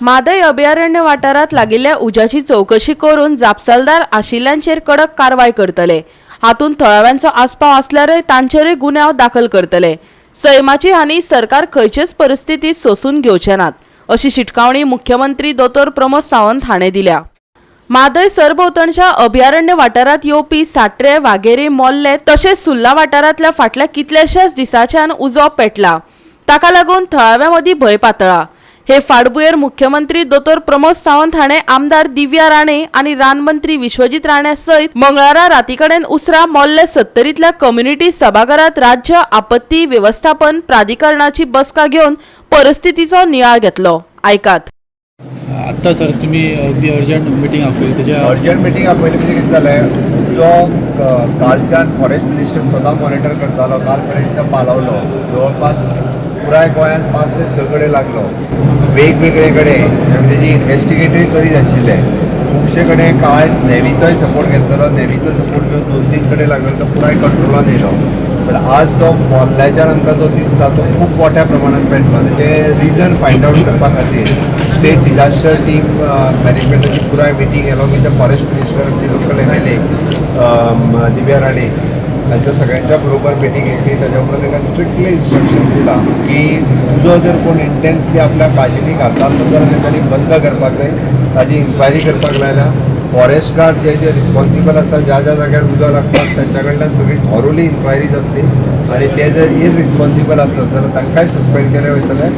म्हादय अभयारण्य वाठारांत लागिल्ल्या उज्याची चवकशी करून जापसालदार आशिल्ल्यांचेर कडक कारवाय करतले. हातूंत थळाव्यांचो आस्पाव आसल्यारय तांचेरूय गुन्यांव दाखल करतले. सैमाची हानी सरकार खंयचेच परिस्थितीत सोसून घेवचे नात, अशी शिटकावणी मुख्यमंत्री दोतोर प्रमोद सावंत हाणें दिल्या. म्हादय सरभोंवतणच्या अभयारण्य वाठारांत येवपी साट्रे, वागेरी, मोल्ले तशेंच सुर्ला वाठारांतल्या फाटल्या कितल्याशाच दिसांच्यान उजो पेटला. ताका लागून थळाव्यां मदीं भंय पातळ्ळा. हे फाटभुंयेर मुख्यमंत्री दोतोर प्रमोद सावंत हाणें आमदार दिव्या राणे आनी रानमंत्री विश्वजीत राणे सयत मंगळारा राती कडेन उसरां मोल्ले सत्तरींतल्या कम्युनिटी सभाघरांत राज्य आपत्ती वेवस्थापन प्राधिकरणाची बसका घेवन परिस्थितीचो नियाळ घेतलो. आयकात. आत्ता सर तुम्ही अगदी अर्जंट मिटींग आपयली त्याच्या अर्जंट मिटींग आपयली म्हणजे कितें जालें, जो कालच्यान फॉरेस्ट मिनिस्टर स्वता मॉनिटर करतालो, काल पर्यंत पालवलो, जवळपास पुराय गोंयांत 5 ते 6 कडेन लागलो, वेगवेगळे कडेन तेजी इन्वेस्टिगेटूय करीत आशिल्ले. खुबशे कडेन कांय नेवीचोय सपोर्ट घेतलेलो, नेवीचो सपोर्ट घेवन 2-3 कडेन लागलो, तो पुराय कंट्रोलान येयलो. पण आज जो मोल्ल्याच्यान आमकां जो दिसता तो खूब मोठ्या प्रमाणात पेटलो. तेजें रिजन फायंड आवट करपा खातीर स्टेट डिजास्टर टीम मॅनेजमेंटाची पुराय meeting along with the forest minister, आमचे लोकल MLA Divya Rane हांच्या सगळ्यांच्या बरोबर मिटींग घेतली. ताच्या उपरांत तांकां स्ट्रिक्टली इन्स्ट्रक्शन दिलां की उजो जर कोण इंटेन्सली आपल्या काजींनी घालता आसत जाल्यार तेंच्यांनी बंद करपाक जाय, ताजी इन्क्वायरी करपाक लायल्या. फॉरेस्ट गार्ड जे जे रिस्पॉन्सिबल आसा ज्या ज्या जाग्यार उजो लागपाक तांच्या कडल्यान सगळी थॉरोली इन्क्वायरी जातली आनी ते जर इररिस्पॉन्सिबल आसत जाल्यार तांकांय सस्पेंड केले वयतले.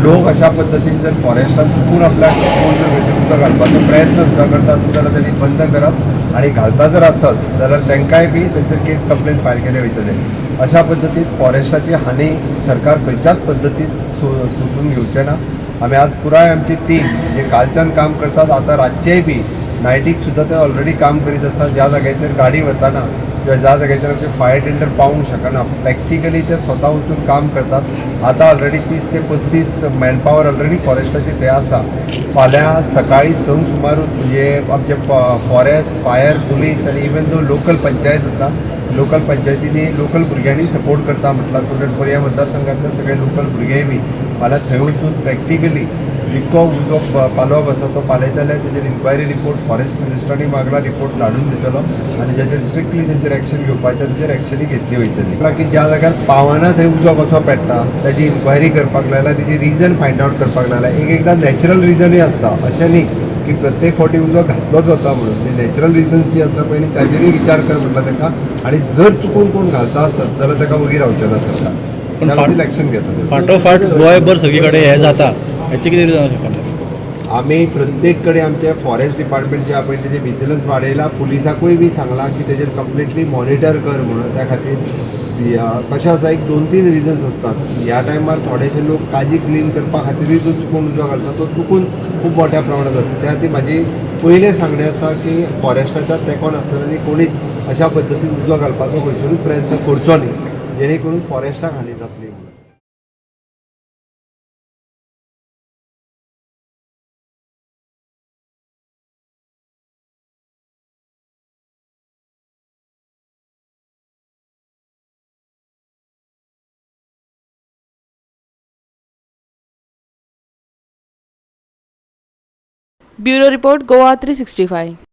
लोक अशा पद्दतीन जर फॉरेस्टान चुकून आपल्याक कोण जर खंयसर उदक घालपाचो प्रयत्न सुद्दां करता आसत जाल्यार तांणी बंद करप आनी घालता जर आसत जाल्यार तांकांय बी तांचेर केस कंप्लेन फायल केले वयतले. अशा पद्दतीन फॉरेस्टाची हानी सरकार खंयच्याच पद्दतीन सोसून घेवचें ना. आमी आज पुराय आमची टीम जे कालच्यान काम करतात, आतां रातचेय बी नायटीक सुद्दां ते ऑलरेडी काम करीत आसा. ज्या जाग्याचेर गाडी वताना किंवा ज्या जाग्याचेर आमचे फायर टेंडर पावूंक शकना, प्रॅक्टिकली ते स्वता वचून काम करतात. आतां ऑलरेडी 30 ते 35 मॅनपावर ऑलरेडी फॉरेस्टाची थंय आसा. फाल्यां सकाळी 6 सुमारूच म्हणजे आमचे फॉरेस्ट, फायर, पुलीस आनी इवन दो लोकल पंचायत आसा, लोकल पंचायतींनी लोकल भुरग्यांनी सपोर्ट करता म्हटलां. सो that पर्या मतदारसंघातले सगळे लोकल भुरगेय बी फाल्यां थंय वचून प्रॅक्टिकली जितको उजो पालोवप आसा तो पालयतले. तेजेर इन्क्वायरी रिपोर्ट फॉरेस्ट मिनिस्टरांनी मागला, रिपोर्ट धाडून दितलो आनी ज्याचेर स्ट्रिक्टली तेंचेर एक्शन घेवपाचें तेजेर एक्शनूय घेतली वयतली. की ज्या जाग्यार पावना थंय उजो कसो पेट्टा ताजी इन्क्वायरी करपाक लायला, तेजी रिजन फायंड आवट करपाक लायला. एक एकदां नॅचरल रिजनूय आसता, अशें न्ही की प्रत्येक फावटी उजो घातलोच वता म्हणून. ते नॅचरल रिजन्स जी आसा पळय न्ही ताजेरूय विचार कर म्हटला तांकां आनी जर चुकून कोण घालता आसत जाल्यार ताका वगीर रावचें ना सरकार, पण त्या खातीर एक्शन घेतले. फाटोफाट गोंयभर सगळी कडेन हें जाता, हेचें कितें रिजन आसूं शकता? आमी प्रत्येक कडेन आमचे फॉरेस्ट डिपार्टमेंट जे आहा पळय तेजें विजिलन्स वाडयला, पुलिसाकूय बी सांगलां की तेजेर कंप्लिटली मॉनिटर कर म्हणून. त्या खातीर कशें आसा, एक 2-3 रिजन्स आसतात. ह्या टायमार थोडेशे लोक काजी क्लीन करपा खातीरूय जो चुकून उजो घालता तो चुकून खूब मोठ्या प्रमाणात जाता. त्या खातीर म्हाजी पयलें सांगणें आसा की फॉरेस्टाच्या तेंकोन आसतल्यांनी कोणीच अशा पद्दतीन उजो घालपाचो खंयसरूच प्रयत्न करचो न्ही, जेणे करून फॉरेस्टाक हानी जातली म्हणून. Bureau report, Goa 365.